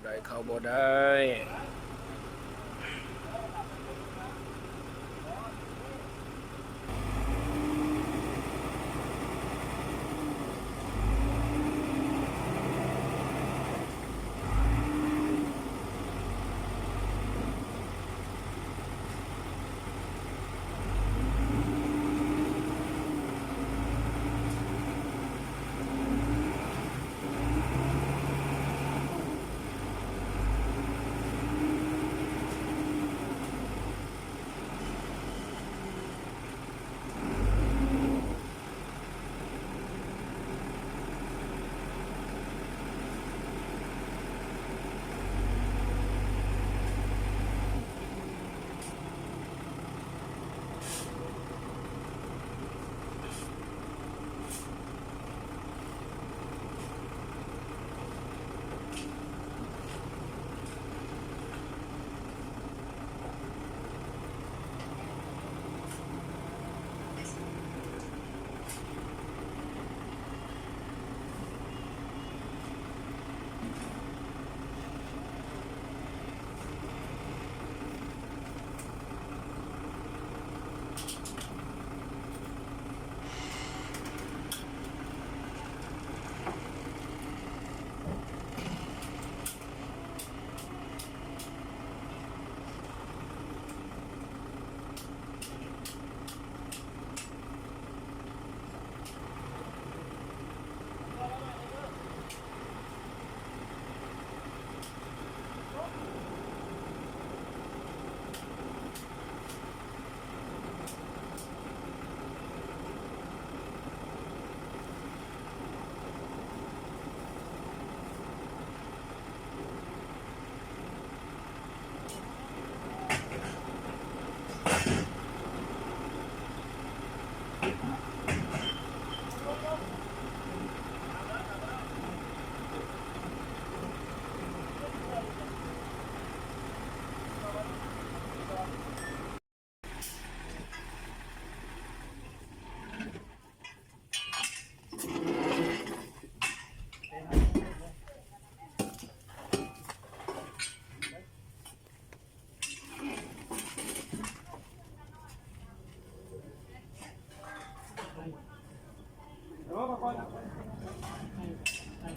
ໄດ້ເຂົ້າບໍ່ໄດ້.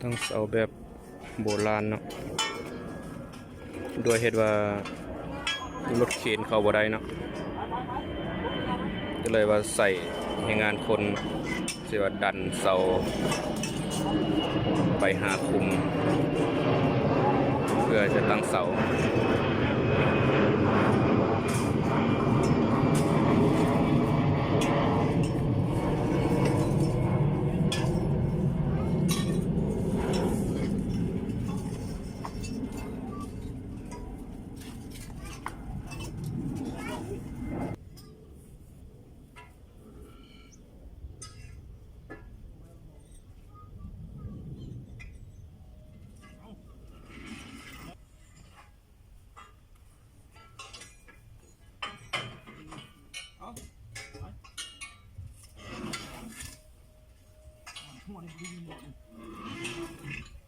ຕັ້ງເສົາແບບໂບລານເນາະ ດ້ວຍເຫດວ່າລົດເຂນເຂົ້າບໍ່ໄດ້ເນາະ ກໍເລີຍວ່າໃຊ້ແຮງງານຄົນ ຊິວ່າດັນເສົາໄປຫາຄຸ້ມ ເພື່ອຈະຕັ້ງເສົາ.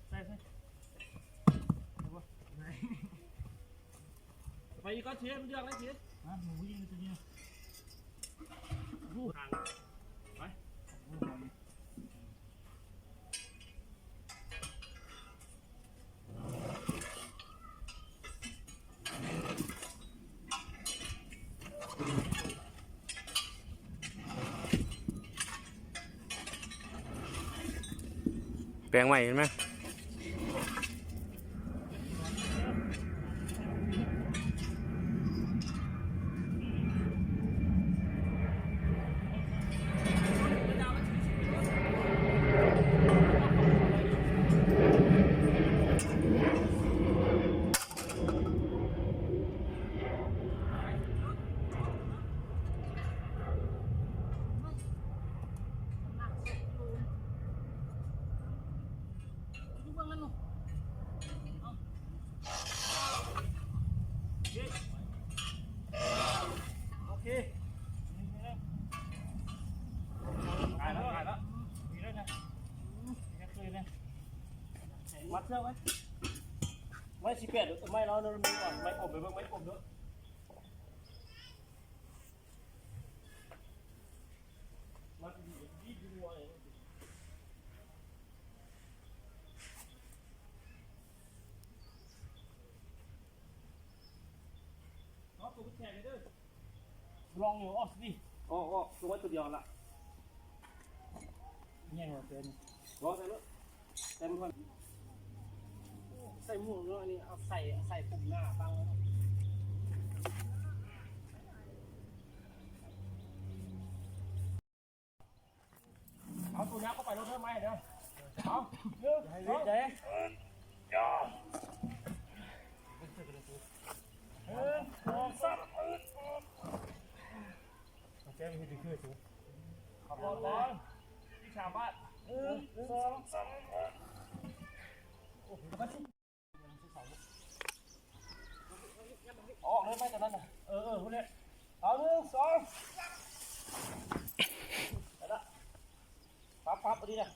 ໃສ່ ໃສ່ ໄປອີກກ່ອນ ເຊ ມັນເດືອດແລ້ວ ເຊ ຮະ ໝູຍິງຕົວນີ້ ໄປ ແປງໃໝ່ເຫັນໄໝ? ໂອເຄ ໄດ້ແລ້ວ ໄດ້ແລ້ວ ດີແລ້ວນະ ດີແລ້ວຄືນະ ມັດເຊືອກໄວ້ ມັດເຊືອກໄວ້ ໄມ້ສິບແປດ ໄມ້ລາວນັ້ນມີກ່ອນ ໄມ້ກົມ ໄປເບິ່ງໄມ້ກົມເດີ ມັນດີດຢູ່ນີ້. ເອົາຕົວແຂງເດີ ລອງຢູ່ ອອກຊິ ອອກ ອອກ ລົງໄວ້ຕົວດຽວຫັ້ນລະ ແຍກອອກເກີນ ລອງໃສ່ໂລດ ໃສ່ໝວກກ່ອນ ໃສ່ໝວກເນາະ ອັນນີ້ເອົາໃສ່ ໃສ່ປຸ້ມໜ້າຕັ້ງ ເອົາໂຕຍັບເຂົ້າໄປໂລດເດີ ໄມ້ເດີ ເອົາ ໜຶ່ງ ຢ່າໃຫ້ຫຼຸດເດ້ ໜຶ່ງ ສອງ ສາມ ເອົາແກ້ມເຮັດຄືໆ ເອົາບອນ ອີກສາມບາດ ໜຶ່ງ ສອງ ສາມ ໂອ້ໂຫ ອອກເລີຍໄມ້ຕົວນັ້ນນະ ເອີໆ ພຸ້ນແຫຼະ ເອົາ ໜຶ່ງ ສອງ ໄປລະ ປັບໆ ອັນນີ້ນະ